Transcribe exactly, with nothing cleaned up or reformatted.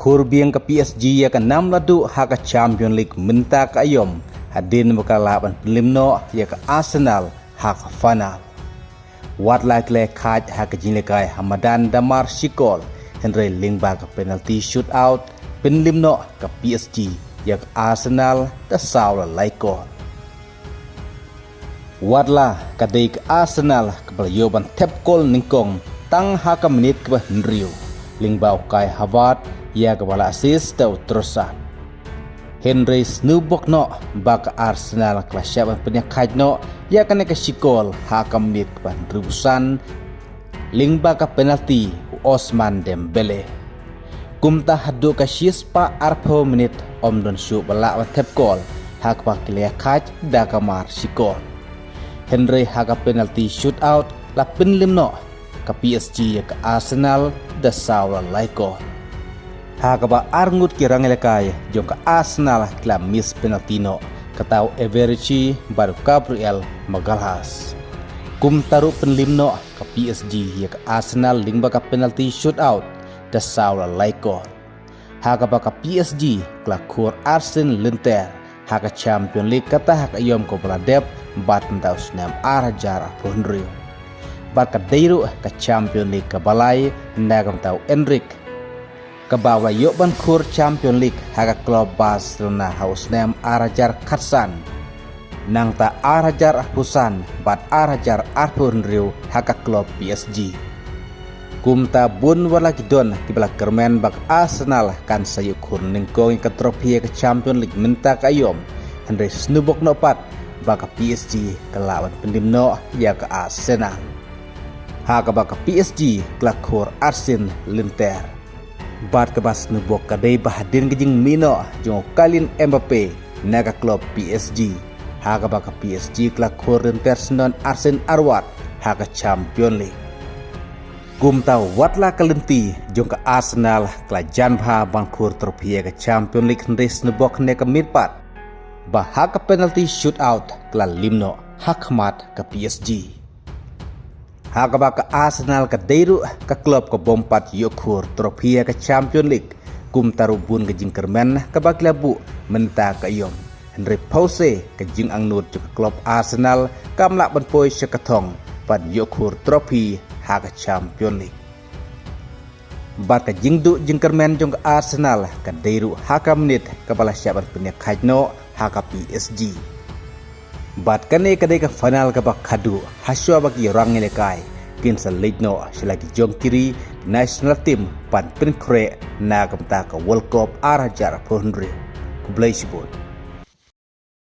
Khur biang ka P S G ïa ka nam la duh ha ka Champion League mynta ka aïom, hadien ba ka lah ban pynlim noh ïa ka Arsenal ha ka final. Wat la ki la ïakhait ha ka jingïalehkai ha madan da mar shi kol, hynrei lyngba ka penalty shootout, pynlim noh ka P S G ïa ka Arsenal da saw la lai kol. Wat la ka dei ka Arsenal kaba la ïoh ban thep kol nyngkong tang ha ka minit kaba hynriew, lyngba u Kai Havertz ïa kaba la assist da u Trossard. Hynrei sngewbok noh ba ka Arsenal ka la shah ban pynïakhait noh ïa kane ka shi kol ha ka minit kaba hynriew san, lyngba ka penalty u Ousmane Dembélé. Kumta haduh ka shispah arphew minit ym don shuh ba lah ban thep kol ha kaba ki la ïakhait da ka mar shi kol. Hynrei ha ka penalty shootout la pynlim noh ka P S G ïa ka Arsenal da saw la lai kol. Ha kaba arngut ki rangïalehkai jong ka Arsenal ki la miss penalty noh, kata u Eberechi bad u Gabriel Magalhaes. Kumta ruh pynlim noh ka P S G ïa ka Arsenal lyngba ka penalty shootout da saw la lai kol. Ha kaba ka P S G ka la khur arsien lynter ha ka Champion League, kata ha ka aïom kaba la dep bad mynta u snem ar hajar arphew hynriew. Bad ka dei ruh ka Champion League kaba lai na ka bynta u Enrique, kaba u la ïoh ban khur Champion League ha ka klub Barcelona ha u snem ar hajar khatsan, nangta ar hajar arphew san bad ar hajar arphew hynriew ha ka klub P S G. Kumta bun wat la ki don kiba la kyrmen ba ka Arsenal kan sa ïoh khur nyngkong ïa ka trophy ïa ka Champion League mynta ka aïom, hynrei sngewbok noh pat ba ka P S G ka lah ban pynlim noh ïa ka Arsenal. Ha kaba ka P S G ka la khur arsien lynter. Bad kaba sngewbok ka dei ba hadien ka jingmih noh jong u Kylian Mbappe na ka klub P S G, ha kaba ka P S G ka la khur lynter syndon arsien arwat ha ka Champion League. Kumta wat la ka lynti jong ka Arsenal ka la jan bha ban khur trophy ïa ka Champion League, hynrei sngewbok ne ka miet pat ba ha ka penalty shootout ka la lim noh ha khmat ka P S G. Ha kaba ka Arsenal ka dei ruh ka klub kaba ym pat ïoh khur trophy ïa ka Champion League, kumta ruh bun ka jingkyrmen kaba ki la buh mynta ka aïom, hynrei phewse ka jingangnud jong ka klub Arsenal kam lah ban poi sha ka thong ban ïoh khur trophy ha ka Champion League. Bad ka jingduh jingkyrmen jong ka Arsenal ka dei ruh ha ka minit kaba la shah ban pynïakhait noh ha ka P S G. Bad kane ka dei ka final kaba khadduh, hashwa ba ki rangïalehkai kin sa leit noh sha la ki jong ki ri national team ban pynkhreh na ka bynta ka World Cup ar hajar arphew hynriew. Khublei shibun.